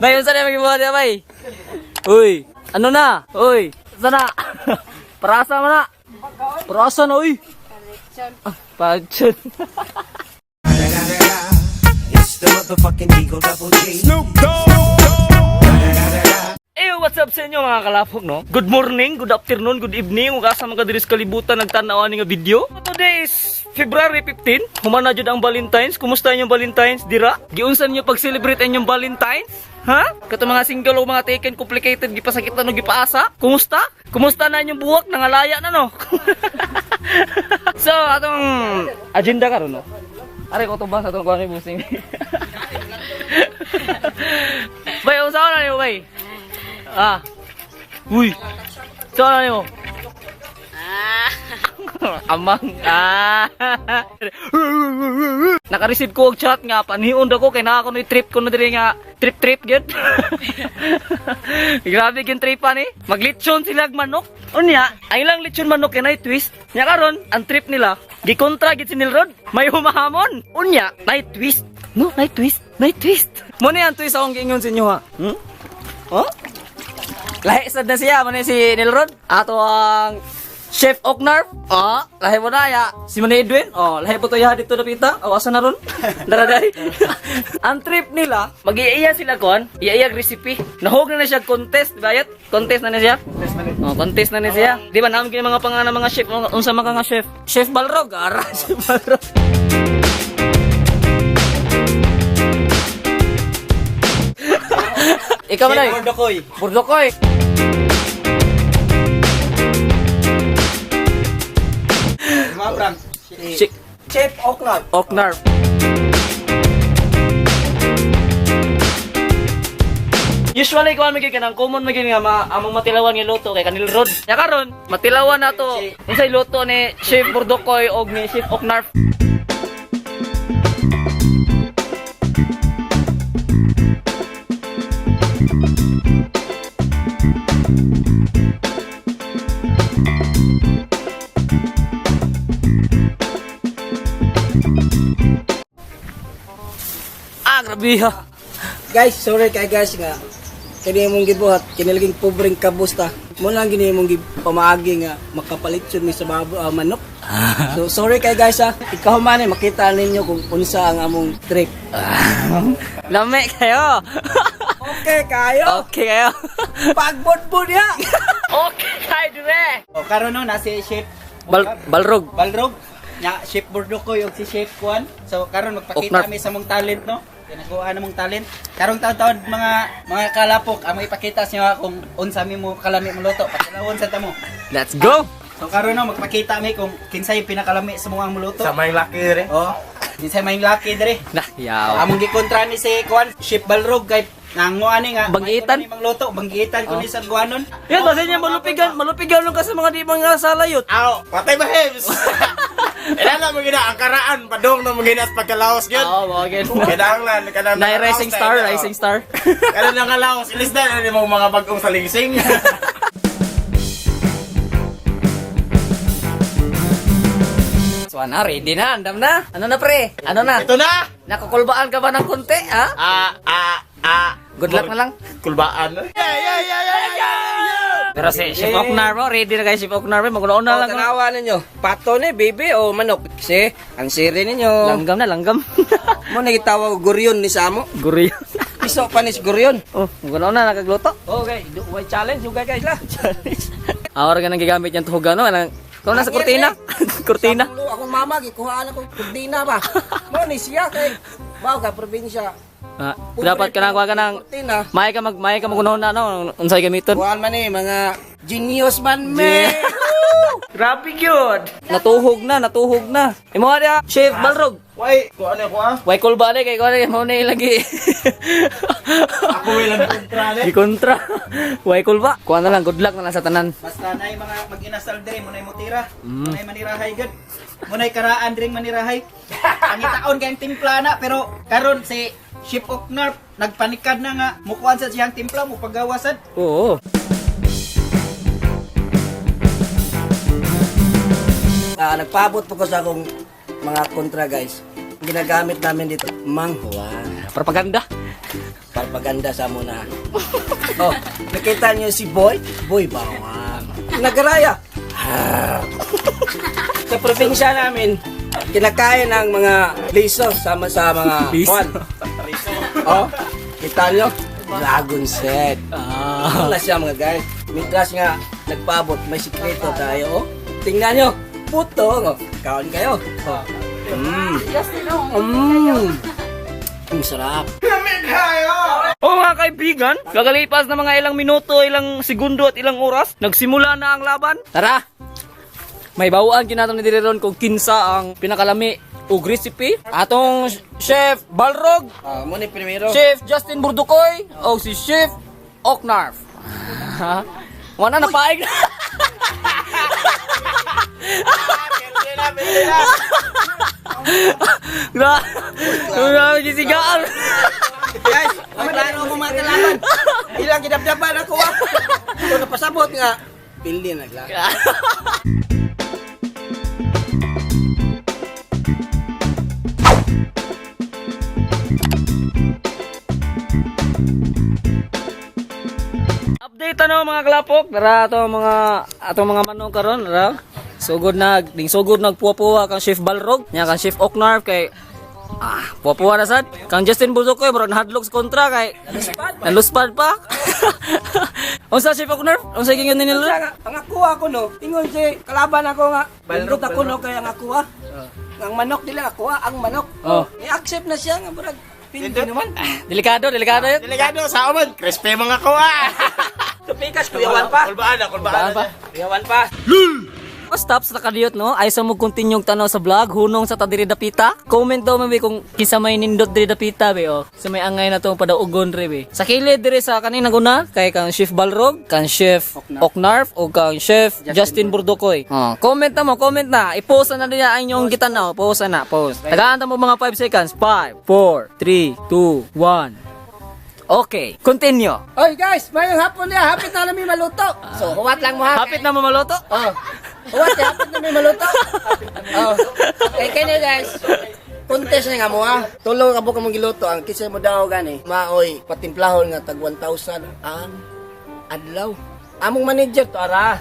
Bay, unsa na magibuhat ya, bay? Uy, ano na? Uy, sana? Parasa man na. Parasa na, uy. Ah, pagchon. It's the motherfucking Eagle Double G. Eh, what's up sa inyo, mga kalapok, no? Good morning, good afternoon, good evening. Ug asa man ka diri sa kalibutan nagtan-aw ani nga video. Today is February 15. Human na jud ang Valentine's. Kumusta inyong Valentine's dira? Giunsa ninyo pag-celebrate inyong Valentine's? Ha? Kato mga single o mga taken, complicated, gipasakitan o gipaasa? Kumusta? Kumusta na inyong buwak? Nangalaya na, no? So, atong agenda karon, no? Aray ko tubang sa atong kuan ni busing. Bay, unsa na nimo, bay? Ah. Uy. So ano nimo? Ah. Amang. Ah. Naka-receive ko og chat nga panion daw ko kay naa ko ni trip ko na diri nga trip trip gyud. Grabe gyud trip ani. Maglitsyon sila og manok. Unya, ang ilang lechon manok kay nay twist. Nya karon, ang trip nila gikontra gid si Nilrod. May humahamon. Unya, nay twist. No, nay twist. Nay twist. Mo ni ang twist akong giingon sa inyo ha. Hmm? Oh? Lahi sad na siya, mo ni si Nilrod. Ato ang Chef Oknar. Oh, lahi mo na ya. Si Manny Edwin. Oh, lahi po to ya dito napita. Oh, asa na ron? Dara dai. Ang trip nila, magiiya sila kon, iya recipe. Nahog na na siya contest, di ba yat? Contest na na siya. Oh, contest na na siya. Di ba naam kini mga pangalan ng mga chef, mga unsa man ka nga chef? Chef Balrog, ara, Chef Balrog. Ikaw man ay. Bordokoy. Burdokoy. Mga prank. Chef Chef Oknab. Oknar. Usually kuan man gyud kanang common man gyud nga ma among matilawan nga luto kay kanil rod. Ya karon, matilawan nato unsay luto ni Chef Burdokoy og ni Chef Oknarf. Ah, grabe ha. Guys, sorry kay guys nga kini imong gibuhat, kini laging pobreng kabus ta. Mo lang gini imong pamaagi nga makapalitson mi sa babo, manok. So sorry kay guys ha. Ikaw man eh, makita ninyo kung unsa ang among trip. Lame kayo. Okay kayo. Okay kayo. Pagbudbud ya. Okay kayo dire. O karon no na si Chef Balrog. Balrog. Nya Chef Bordokoy og si Chef Kuan. So karon magpakita Oknab. mi sa mong talent no. Tinaguan na mong talent. Karong taon-taon mga kalapok ang ipakita sa inyo kung unsa mi mo kalami mo luto. Patilawon sa tamo. Let's go. So karon no magpakita mi kung kinsay pinakalami sa mga muluto. Sa may laki rin. Oh, kinsay may laki dire. Nah, yaw. Among gikontra ni si Kuan Chef Balrog kay nanguan ni nga Banggitan? May kuno ni mangluto, banggitan ko ni sa guanon. Yan, basta niya malupigan, malupigan lang ka sa mga di mga salayot. Aw, patay ba Hems? Ila na mo gina ang karaan padong na mo gina sa pagkalaos gyud. Oo, oh, okay. Kinahanglan kanang Nay rising star, rising star. Kanang nangalaos ilis na ni mo mga bagong salingsing. So ana, ready na, andam na. Ano na pre? Ano na? Ito na. Nakukulbaan ka ba ng konti, ha? Ah ah ah. Good luck na lang. Kulbaan. Yeah. Pero si Chef Oknar mo, ready na kayo Chef Oknar mo. Maguna-una Oh, lang. tanawa ninyo. Pato ni baby o manok. Kasi ang siri ninyo. Langgam na, langgam. Mo na gitawag guryon ni sa amo. Guriyo. Piso pa ni si guryon. Oh, maguna-una nakagluto. Okay, way challenge yung guys lah. Awar ka nang gigamit yung tuhugan, no? Anang, kung nasa kurtina. Kurtina. Sa akong mama gikuhaan ako kurtina ba. Mo ni siya kay bao ka probinsya. Ah, dapat ka nang kuha ka ng Kurtina. may ka maguna-una no unsay gamiton. Kuhaan man eh, mga genius man me. Grabe gyud. Natuhog na, natuhog na. Imo dia, Chef Balrog. Wai, ko ano ko ah? Way kulba ni kay kuha ni mo ni lagi. Ako way lang kontra ni. Gikontra. Way kulba. Kuha na lang, good luck na lang sa tanan. Basta nay mga mag-inasal dire mo nay motira. Mo nay manirahay gud. Mo nay karaan dire manirahay. Pangitaon kay ang timpla na pero karon si Chef Oknarp nagpanikad na nga mukuan sa siyang timpla mo pagawasad. Oo. Ah, nagpaabot po ko sa akong mga kontra guys. Ginagamit namin dito, manghuan. Propaganda. Paganda sa muna. Oh, nakita niyo si Boy? Boy Bawang. Nagaraya. Ah. Sa probinsya namin, kinakain ang mga liso sama sa mga Liso. kwan. Oh, kita niyo? Dragon set. Ah. Ano na siya, mga guys. Mitras nga nagpaabot, may sikreto tayo. Oh. Tingnan nyo, puto. Oh. Kaon kayo. Oh. Ang sarap. Oh, mga kaibigan, kagalipas ng mga ilang minuto, ilang segundo at ilang oras, nagsimula na ang laban. Tara! May bawaan kinato ni diri ron kung kinsa ang pinakalami og recipe. Atong Chef Balrog, Ah, mo ni primero. Chef Justin Burdukoy o si Chef Oknarf. Wala na paig na. Grabe, grabe gisigaan. Guys, may plano ko mga kalaban. Ilang gidabdaban ako ah. Ito napasabot nga. Pili na lang. Update ano, mga kalapok. Dara ato mga atong mga manok karon, dara. Sugod na ding sugod nagpuwa-puwa kang Chef Balrog, nya kang Chef Oknarf kay puwa-puwa na sad. Kang Justin Buzokoy bro nahadlok sa kontra kay naluspad pa. Unsa, Chef Oknarf? Unsa gingon ni nila? Kaya nga, ang ako ako no, ingon si kalaban ako nga, balrog ako no, kaya ang ako ah. Ang manok nila ako ah, ang manok. Oh. I-accept na siya nga murag pili naman. Delikado, delikado yun. Delikado sa aman, crispy mga kuha. Tupikas, kuyawan pa. Kulbaan na, kulbaan pa. na. Kuyawan pa. Oh, stop sa kadiyot no. Ay sa mo continue tanaw sa vlog, hunong sa ta diri dapita. Comment daw man be kung kinsa may nindot diri dapita be oh. Sa may angay na tong padaugon re be. Sa kilid diri sa kanina guna kay kang Chef Balrog, kang Chef Oknarf o kang Chef Justin Burdukoy. Oh, comment na mo, comment na. I-post na niya ang inyong gitanaw. Post na, post. Tagaan ta mo mga 5 seconds. 5, 4, 3, 2, 1. Okay, continue. Oy guys, mayong hapon niya, hapit na namin maluto. So, huwat lang mo ha. Hapit na mamaloto. Oh. Huwat, hapit na may maluto. Oh. Eh, kini guys. Contest na nga mo ha. Tulo ka buka mong giluto ang kinsa mo daw gani. Maoy patimplahon nga tag 1,000 ang adlaw. Among manager to ara.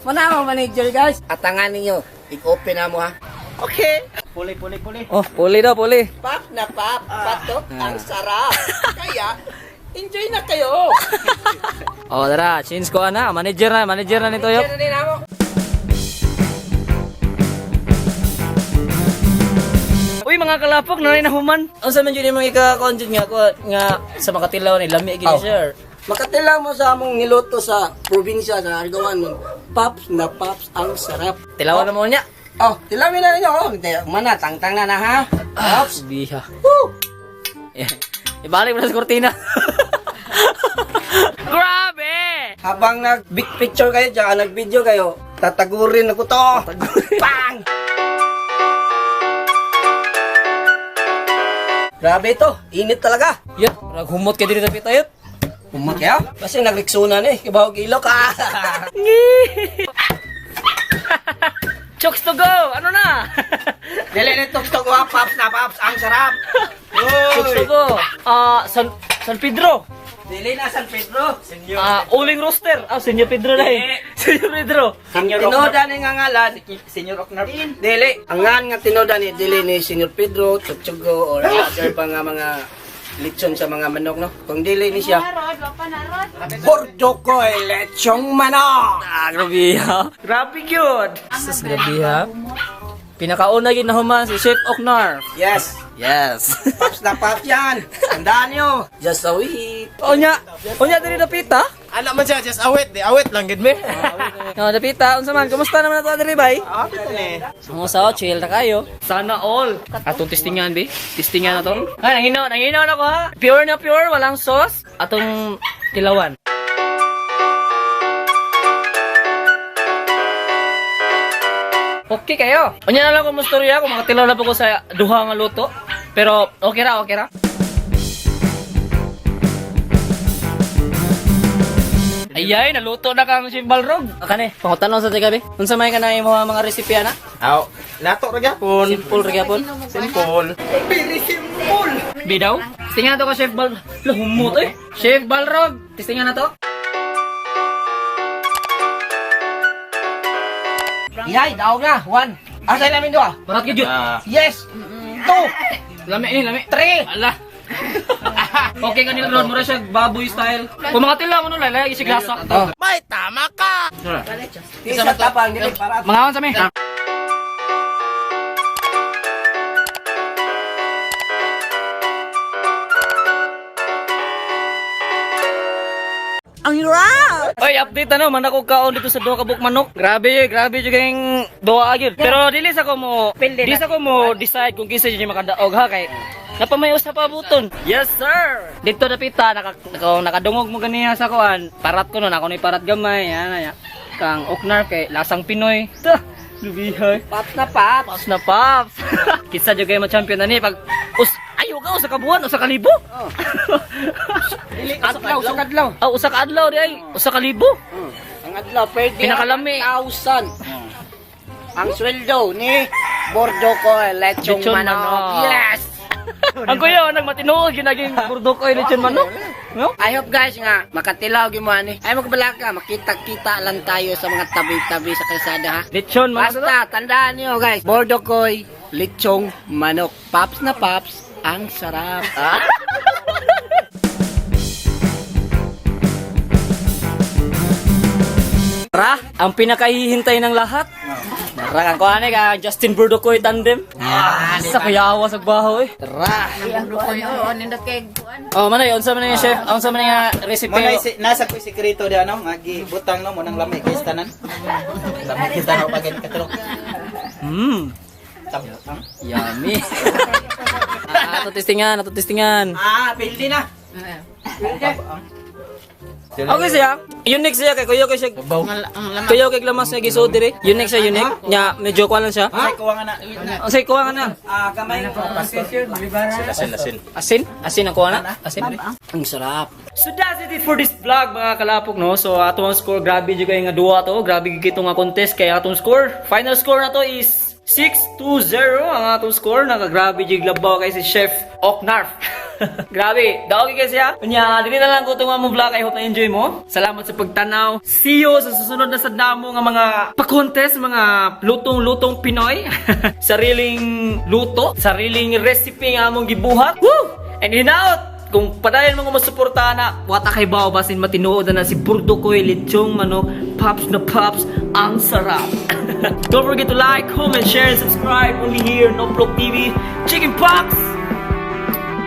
Mana ang manager guys. Atangan ninyo. I-open na mo ha. Okay. Puli, puli, puli. Oh, puli daw, puli. Pap na pap, patok ang sarap. Kaya enjoy na kayo. Oh, tara, change ko ana, manager na nito yo. Enjoy na din amo. Uy, mga kalapok, nanay na human. Unsa man jud imong ika-content nga ko nga sa Makatilaw ni lami gid Oh. sir. Makatilaw mo sa among niluto sa probinsya sa Argawan nun. Paps na paps ang sarap. Tilawan na mo niya. Oh, tilawin na ninyo. Oh, hindi, mana, tangtang na na ha. Paps, biha. Woo! Ibalik mo na sa kortina. Grabe! Habang nag big picture kayo tsaka nag-video kayo, tatagurin ako to. Bang! Grabe ito, init talaga. Yep, naghumot kay diri dapit ayot. Umakyaw? Kasi nagliksunan eh, kibaw ilok ah. Chokes to go. Ano na? Dili ni tok tok ah, paps na paps, ang sarap. Chokes to go. San San Pedro. Dili na San Pedro. Ah, uling roaster. Ah, Senyor Pedro na eh. Senyor Pedro. Senyor Tinoda ni nga ngalan, Senyor Oknarf. Dili, ang ngan nga tinoda ni dili ni Senyor Pedro, Tugtsugo or other pa nga mga litson sa mga manok no. Kung dili ni siya, Narod, wapa narod. Bordokoy lechong manok. Ah, grabe ha. Grabe gyud. Sus, grabe ha. Pinakauna gyud na human si Chef Oknar. Yes. Yes. Paps na paps yan. Tandaan nyo. Just a week. Onya, onya diri dapita. Anak man siya, just awit, di awit lang gid me. No, dapita, unsa man? Kumusta naman ato diri bay? Ah, ito ni. Sa chill na kayo. Sana all. Atong testingan bi. Testingan na to. Ay, nanginaw, nanginaw na ko ha. Pure na pure, walang sauce. Atong tilawan. Okay kayo. Unya na lang kung mustorya kung makatilaw na po ko sa duha nga luto. Pero okay ra, okay ra. Ayay, naluto na kang si Balrog. Kani, pangutan sa tigabi. Unsa may kanang imong mga recipe ana? Aw, nato ra gyapon. Simple ra gyapon. Simple. Very simple. Di daw? Testingan to ka, Chef Bal. Lahumot eh. Chef Balrog, testingan na to. Yay, daog na. One. Asa namin duha? Barat gyud. Yes. Two. Lami eh, lami. Three. Ala. Okay ka nila Ron, mura siya baboy style. Kung mga tila mo nung lalay, isig lasa. Oh. May tama ka! Isa tapang dili para Mga sa mi. Ang hirap! Oy, update ano, man ako kaon dito sa duha ka buok manok. Grabe eh, grabe jud kayong duha gyud. Pero dili sa ko mo, dili sa ko mo decide kung kinsa jud yung makadaog ha kay napamay usa pa buton. Yes sir. Dito dapita naka, naka nakadungog mo ganiha sa kuan. Parat ko nun, ako ni parat gamay, yan yan. Kang Oknar kay lasang Pinoy. Ta, lubihay. Paps na paps. Paps na paps. Kinsa jud kayo ma-champion na ni pag us ayo ka usa ka buwan, usa ka libo. Adlaw sa kadlaw. Ah, usa ka adlaw di ay, usa ka libo. Ang adlaw pwede. Pinakalami. 1,000. Ang sweldo ni Bordo ko lechong Lechon manok. manok. Yes. Ang kuya, nagmatinuod, ginaging burdok oy lechon manok. No? I hope guys nga makatilaw gyud mo ani. Ay magbalaka, makita-kita lang tayo sa mga tabi-tabi sa kalsada ha. Lechon manok. Basta tandaan niyo guys, Bordo koy lechong manok. Paps na paps, ang sarap. Tara, ang pinakahihintay ng lahat. Tara, ang kuha ka Justin Burdokoy tandem. Ah, sa kuyawa sa baho eh. Tara. Oh, manay, unsa man yung chef? Unsa man nga recipe? Mo na si, nasa ko sikreto di ano nga gibutang no mo nang lami kay tanan. Lami kita no pag katulog. Tabang. Yummy. Ah, ato testingan, ato testingan. Ah, pildi na. Okay siya. Unique siya kay kuya kay siya. Kuya kay lamas nga gisuod diri. Unique siya, unique. Nya medyo kuan lang siya. Ay kuha nga na. Unsay kuha nga na? Ah, gamay. Asin, asin. Asin? Asin ang kuha na? Asin. Ang sarap. So that's it for this vlog, mga kalapok, no? So ato ang score, grabe jud kayo nga duwa to. Grabe gid nga contest kay atong score. Final score na to is 6-2-0 ang atong score. Nakagrabe jud labaw kay si Chef Oknarf. Grabe, daog kay siya. Unya, dili na lang ko itong among vlog. I hope na-enjoy mo. Salamat sa pagtanaw. See you sa susunod na sad namo nga mga pa-contest, mga lutong-lutong Pinoy. Sariling luto, sariling recipe nga among gibuhat. Woo! And in out! Kung padayon mo nga masuporta na, wata kay bao basin matinuod na si Burdo Koy lechong manok, pops na pops, ang sarap. Don't forget to like, comment, share, and subscribe. Only here, No Plok TV. Chicken Pox!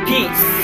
Peace!